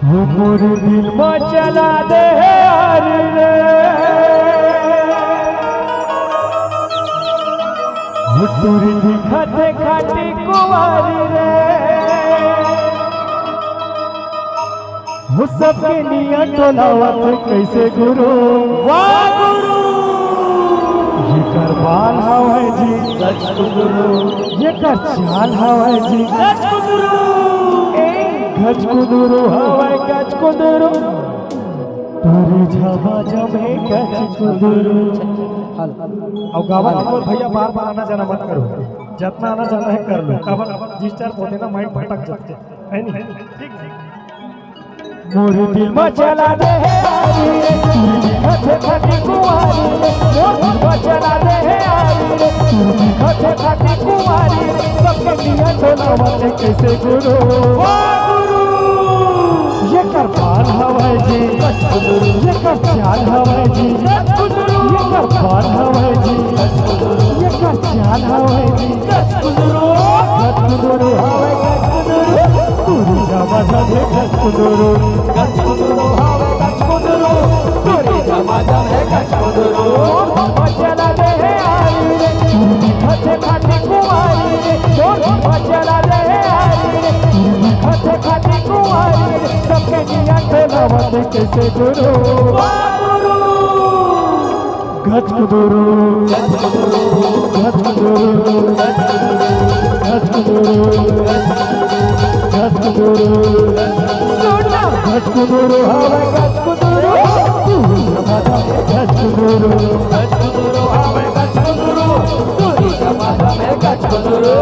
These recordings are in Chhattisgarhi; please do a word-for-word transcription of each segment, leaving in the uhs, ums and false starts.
वो मोर दिल म चला दे हे आरी रे, वो टूरी दिखत हे खाटी कुंवारी रे। वो सबके नियत टोलावत हे कइसे गुरु। वाह गुरु। येकर बाल हवय जी गज कुंदरू, येकर चाल हवय जी गज कुंदरू। ए, गज कुंदरू हवय गज कुंदरू, टूरी झमाझम हे गज कुंदरू। अउ गावत मोर भैया बार बार आना जाना मत करो, जतना आना जाना हे कर लो, काबर रजिस्टर होथे ना, माइंड भटक जाथे, है नी? ठीक। मोर दिल म चला दे हे आरी रे, टूरी दिखत हे खाटी कुंवारी रे। मोर दिल म चला दे हे आरी रे, टूरी दिखत हे खाटी कुंवारी रे। सबके नियत टोलावत हे कइसे गुरु। वाह गुरु। येकर बाल हवय जी, येकर चाल हवय जी, येकर बाल हवय जी, येकर चाल हवय जी। गज कुंदरू, गज कुंदरू हवय गज कुंदरू, टूरी झमाझम हे गज कुंदरू। गज कुंदरू हवय गज कुंदरू, टूरी झमाझम हे गज कुंदरू। मोर दिल म चला दे हे आरी रे, टूरी दिखत हे खाटी कुंवारी रे। मोर दिल म चला दे हे आरी रे, टूरी दिखत हे खाटी कुंवारी रे। सबके नियत टोलावत हे कइसे गुरु। वाह गुरु। गज कुंदरू, गज कुंदरू, गज कुंदरू, गज कुंदरू, गज कुंदरू, गज कुंदरू। सुन ना। गज कुंदरू हवय गज कुंदरू, टूरी झमाझम हे गज कुंदरू। गज कुंदरू हवय गज कुंदरू, टूरी झमाझम हे गज कुंदरू।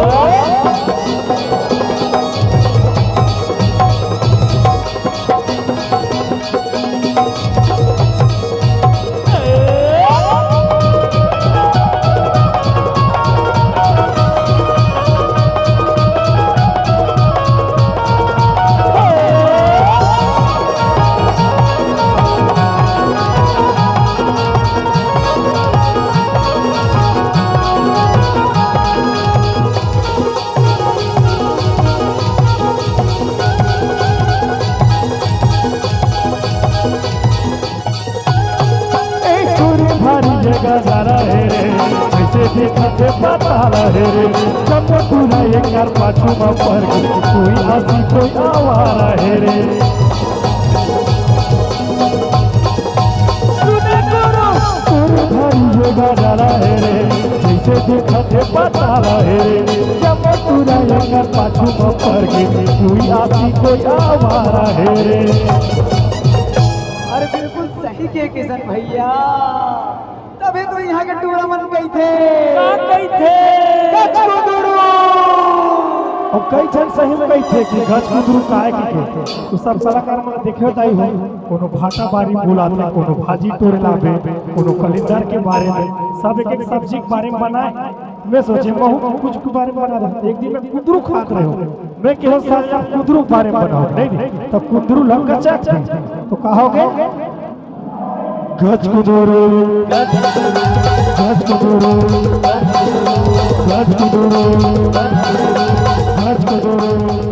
ए टूरी भारी जगह जा रहे रे, कइसे दिखत हे पता रहे रे। जब टूरा एकर पाछू म पर गे, कोई आसी कोई आवारा हे रे। सुने गुरु। टूरी भारी जगह जा रहे रे, कइसे दिखत हे पता रहे रे। जब टूरा एकर पाछू म पर गे, कोई आसी कोई आवारा हे रे। अरे बिल्कुल सही के किशन भैया, तभे तो इहाँ के टूरा मन कहिथे। का कहिथे? गज कुंदरू। अउ कई झन सही में कहिथे कि गज कुंदरू काय कहिथे। तो सब कलाकार मन देखे ताई हो, कोनो भाटा बारी बुलाथे, कोनो भाजी टोरे लाबे, कोनो कलिंदर के बारे में, सब एक एक सब्जी के बारे में बनाए। मैं सोचे महू कुछ के बारे में बना रहा। एक दिन मैं कुंदरू खात रहे हो, मैं कहे सारे आप कुंदरू के बारे में बनाओ, नहीं नहीं, तो कुंदरू लंका चक दे, तो कहोगे गज कुंदरू, गज कुंदरू, गज कुंदरू, गज कुंदरू।